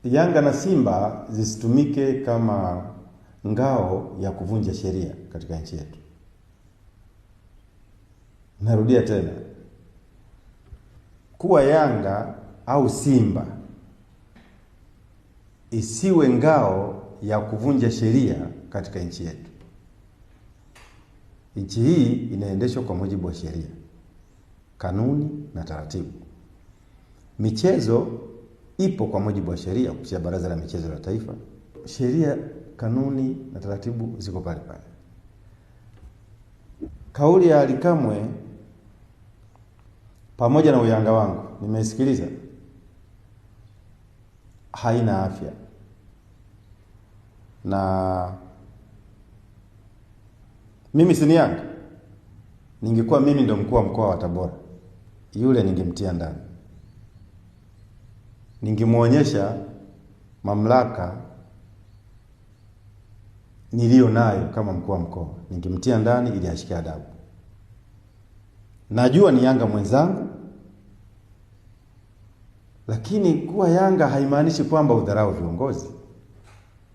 Yanga na Simba zisitumike kama ngao ya kuvunja sheria katika nchi yetu. Narudia tena, kuwa Yanga au Simba isiwe ngao ya kuvunja sheria katika nchi yetu. Nchi hii inaendeshwa kwa mujibu wa sheria, kanuni na taratibu. Michezo ipo kwa mujibu wa sheria kupitia Baraza la Michezo la Taifa. Sheria, kanuni na taratibu ziko pale pale. Kauli ya Ally Kamwe, pamoja na uyanga wangu, nimeisikiliza, haina afya. Na mimi si ni Yanga, ningekuwa mimi ndo mkuu wa mkoa wa Tabora, yule ningemtia ndani, ningemuonyesha mamlaka niliyo nayo kama mkuu wa mkoa, ningemtia ndani ili ashike adabu. Najua ni Yanga mwenzangu, lakini kuwa Yanga haimaanishi kwamba udharau viongozi,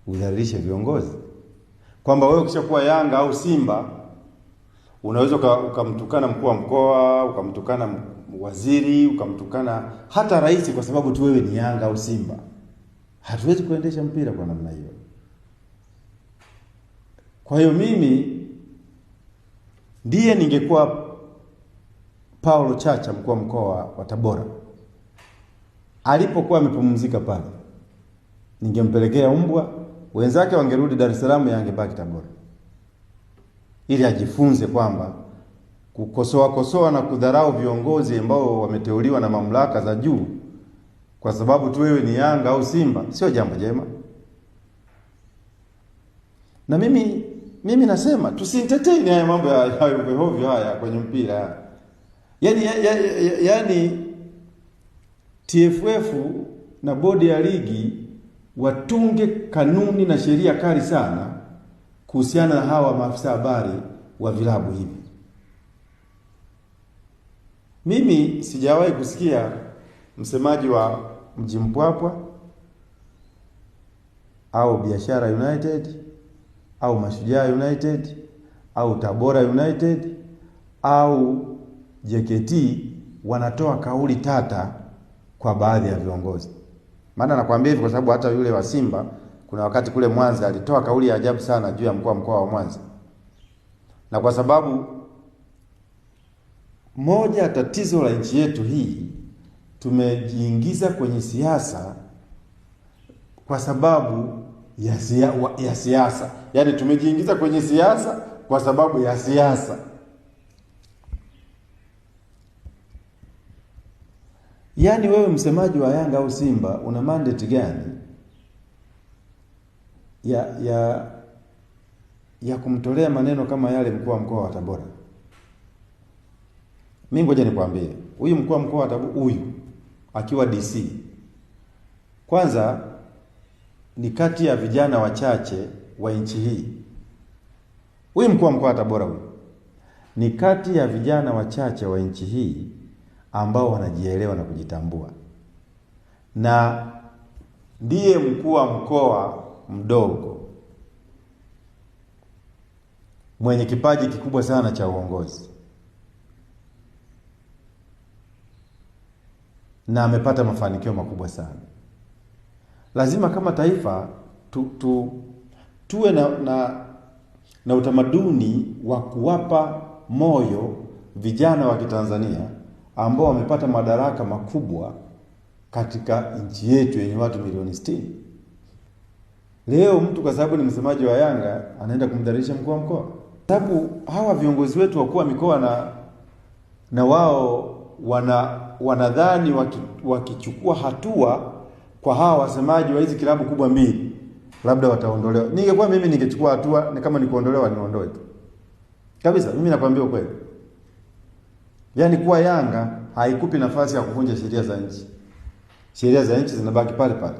udhalilishe viongozi. Kwamba wewe ukishakuwa Yanga au Simba unaweza ukamtukana mkuu wa mkoa, ukamtukana waziri, ukamtukana hata rais kwa sababu tu wewe ni Yanga au Simba. Hatuwezi kuendesha mpira kwa namna hiyo. Kwa hiyo mimi ndiye ningekuwa Paulo Chacha, mkuu wa mkoa wa Tabora, alipokuwa amepumzika pale, ningempelekea mbwa, wenzake wangerudi Dar es Salaam, yangebaki Tabora, ili ajifunze kwamba kukosoa kosoa na kudharau viongozi ambao wameteuliwa na mamlaka za juu kwa sababu tu wewe ni Yanga au Simba sio jambo jema. Na mimi nasema tusintetee haya mambo ya hovyo haya kwenye mpira. Yaani TFF na bodi ya ligi watunge kanuni na sheria kali sana kuhusiana na hawa maafisa habari wa vilabu hivi. Mimi sijawahi kusikia msemaji wa Mji Mpwapwa au Biashara United au Mashujaa United au Tabora United au JKT wanatoa kauli tata kwa baadhi ya viongozi. Maana nakwambia hivi kwa sababu hata yule wa Simba kuna wakati kule Mwanza alitoa kauli ya ajabu sana juu ya mkuu wa mkoa wa Mwanza. Na kwa sababu moja tatizo la nchi yetu hii, tumejiingiza kwenye siasa kwa sababu ya siasa. Yaani tumejiingiza kwenye siasa kwa sababu ya siasa. Yaani wewe msemaji wa Yanga au Simba una mandate gani ya kumtolea maneno kama yale mkuu wa mkoa wa Tabora? Mimi ngoja nikwambie, huyu mkuu wa mkoa wa Tabora huyu akiwa DC, kwanza ni kati ya vijana wachache wa nchi hii. Huyu mkuu wa mkoa wa Tabora huyu ni kati ya vijana wachache wa nchi hii ambao wanajielewa na kujitambua, na ndiye mkuu wa mkoa mdogo mwenye kipaji kikubwa sana cha uongozi, na amepata mafanikio makubwa sana. Lazima kama taifa tuwe na utamaduni wa kuwapa moyo vijana wa Kitanzania ambao wamepata madaraka makubwa katika nchi yetu yenye watu milioni 60. Leo mtu kwa sababu ni msemaji wa Yanga anaenda kumdhalilisha mkuu wa mkoa. Sababu hawa viongozi wetu wakuu wa mikoa na wao wanadhani wakichukua hatua kwa hawa wasemaji wa hizi kilabu kubwa mbili labda wataondolewa. Ningekuwa mimi ningechukua hatua, ni kama nikuondolewa niondoe tu. Kabisa, mimi nakwambia ukweli. Yaani kuwa Yanga haikupi nafasi ya kuvunja sheria za nchi. Sheria za nchi zinabaki pale pale.